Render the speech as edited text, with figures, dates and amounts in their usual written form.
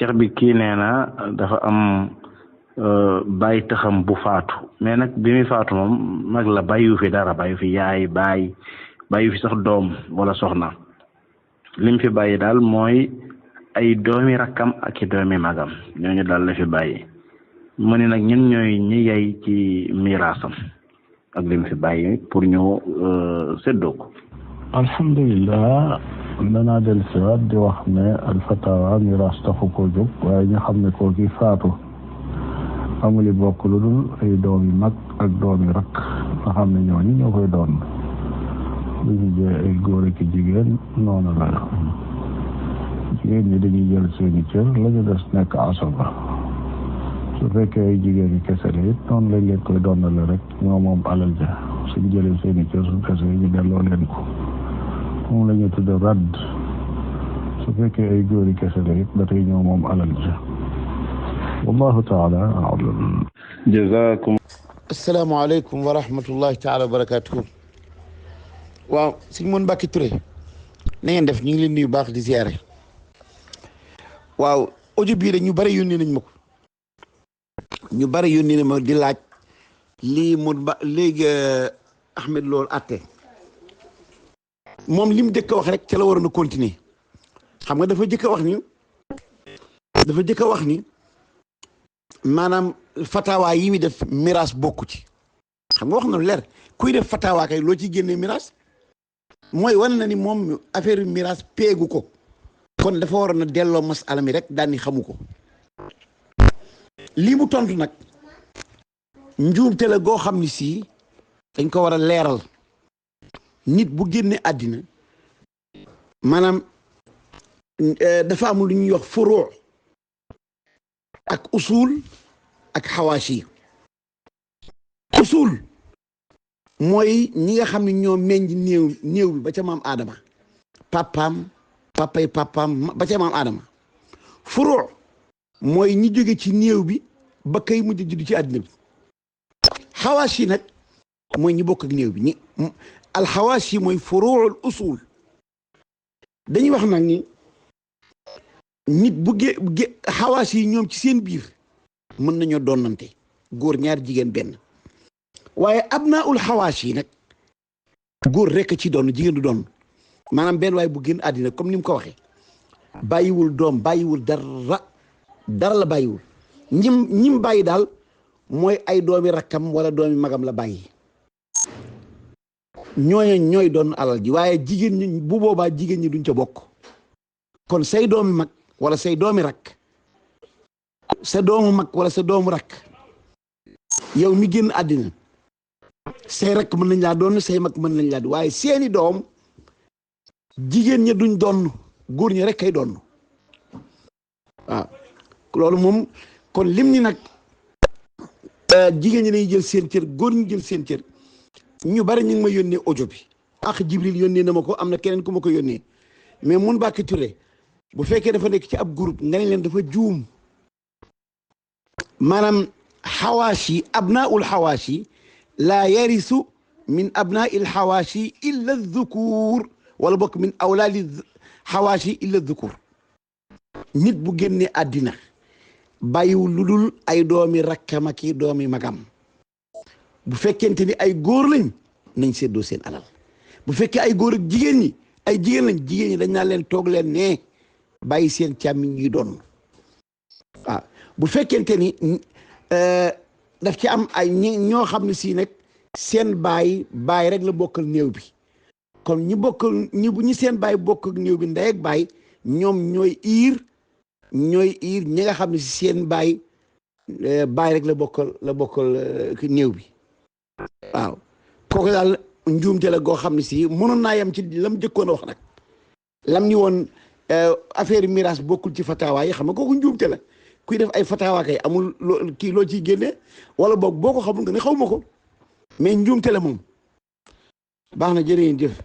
cheikh bi kii nee na dafa am bàyyi taxam bu faatu mais nag bi muy faatu moom mag la bàyyiwu fi dara bàyyiwu fi yaay bàyyiwu fi sax doom wala soxna lim fi bàyyi daal mooy ay doomi rakkam ak i doomi magam ñooñu daal la fi bàyyi mu ne nag ñun ñooy ñi yay ci miraasam ak lim fi bàyyi pour ñu séddoo ko. alhamdulilah danaa del siwaat di wax ne alfatawa miraas taxu koo jóg waaye ñu xam ne koo ki faatu amuli bokk lu dul ay doomi mag ak doomi rakk nga xam ne ñooñu ñoo koy doon lu ñu jee ay góor ak jigéen noonu la jigéen ñi dañuy jël seeni cër la ñu des nekk asaba su fekkee ay jigéen ñi kese la it noonu lañ leen koy doonale rek ñoo moom alal ja suñ jëlee seeni cër su kese ñu delloo leen ko moom la ñu tudde radd su fekkee ay góor yi kese la it ba tey ñoo moom alal ja wallahu taala a'lam. jazakum. asalaamaaleykum wa rahmatullahi taala wa barakatuhu. waaw sëñ Moon Mbàkke Touré na ngeen def ñu ngi leen nuyu baax di ziare. waaw audio bii rek ñu bari yónnee nañ ma ko ñu bari yónnee nañ ma di laaj lii mu ba léegi Ahmed loolu atte moom li mu jëkk a wax rek ca la waroon a continuer xam nga dafa jëkk a wax ni maanaam fatawa yi muy def miraas bokku ci xam nga wax na lu leer kuy def fatawa kay loo ciy génnee miraas mooy wane na ni moom affaire miraas peegu ko kon dafa waroon a delloo masala mi rek daal ni xamu ko lii mu tontu nag njuumte la goo xam ni sii dañ ko war a leeral nit bu génne àddina maanaam dafa am lu ñuy wax furuu ak usul ak xawaasi usul mooy ñi nga xam ne ñoo meññ néew bi ba ca maam Adama papay papaam ba ca maam Adama furuu mooy ñi jóge ci néew bi ba kay mujj judd ci àddina bi xawaasi nag mooy ñi bokk ak néew bi ñi alxawaasi mooy furuul usul dañuy wax nag ni nit bu xawaasi yi ñoom ci seen biir mën nañoo doonante góor ñaar jigéen benn waaye abnaul xawaasi yi nag góor rekk ci doon jigéen du doon maanaam benn waaye bu génn àddina comme ni mu ko waxee bàyyiwul doom bàyyiwul dara la bàyyiwul ñim bàyyi daal mooy ay doomi rakkam wala doomi magam la bàyyi ñooy doon alal ji waaye jigéen ñi bu boobaa jigéen ñi duñ ca bokk kon say doomi mag wala say doomi rakk sa doomu mag wala sa doomu rakk yow mi génn àddina say rakk mën nañ laa doon say mag mën nañ laa doon waaye seeni doom jigéen ñi duñ doon góor ñi rek kay doon waaw loolu moom kon lim ni nag jigéen ñi dañuy jël seen cër góor ñi jël seen cër ñu bari ñu ngi ma yónnee audio bi ak Jibril yónnee na ma ko am na keneen ku ma ko yónnee mais mun Mbàkke Touré bu fekkee dafa nekk ci ab groupe nga ne leen dafa juum maanaam xawaasi abnaul xawaasi laa yarisu min abnail xawaasi illa dhukur wala bokk min awlaadi xawaasi illa dhukur nit bu génnee àddina bàyyiwul lu dul ay doomi rakkam ak doomi magam bu fekkente ni ay góor lañ nañ séddoo seen alal bu fekkee ay góor ak jigéen ñi ay jigéen lañ jigéen ñi dañ naa leen toog leen ne bàyyi seen càmmiñ yi doon waaw bu fekkente ni daf ci am ay ñoo xam ne si nag seen baay rek la bokkal néew bi kon ñi seen baay bokk ak néew bi ndey ak baay ñoom ñooy iir ñi nga xam ne si seen baay rek la bokkal néew bi waaw kooku daal njuumte la goo xam ne si mënoon naa yem ci lam jëkkoon a wax nag lam ni woon affaire miraas bokkul ci fatawa yi xam nga kooku njuumte la kuy def ay fatawa kay amul loo ciy génne wala boog boo ko xamul nga ne xaw ma ko mais njuumte la moom baax na jërë ngeen jëf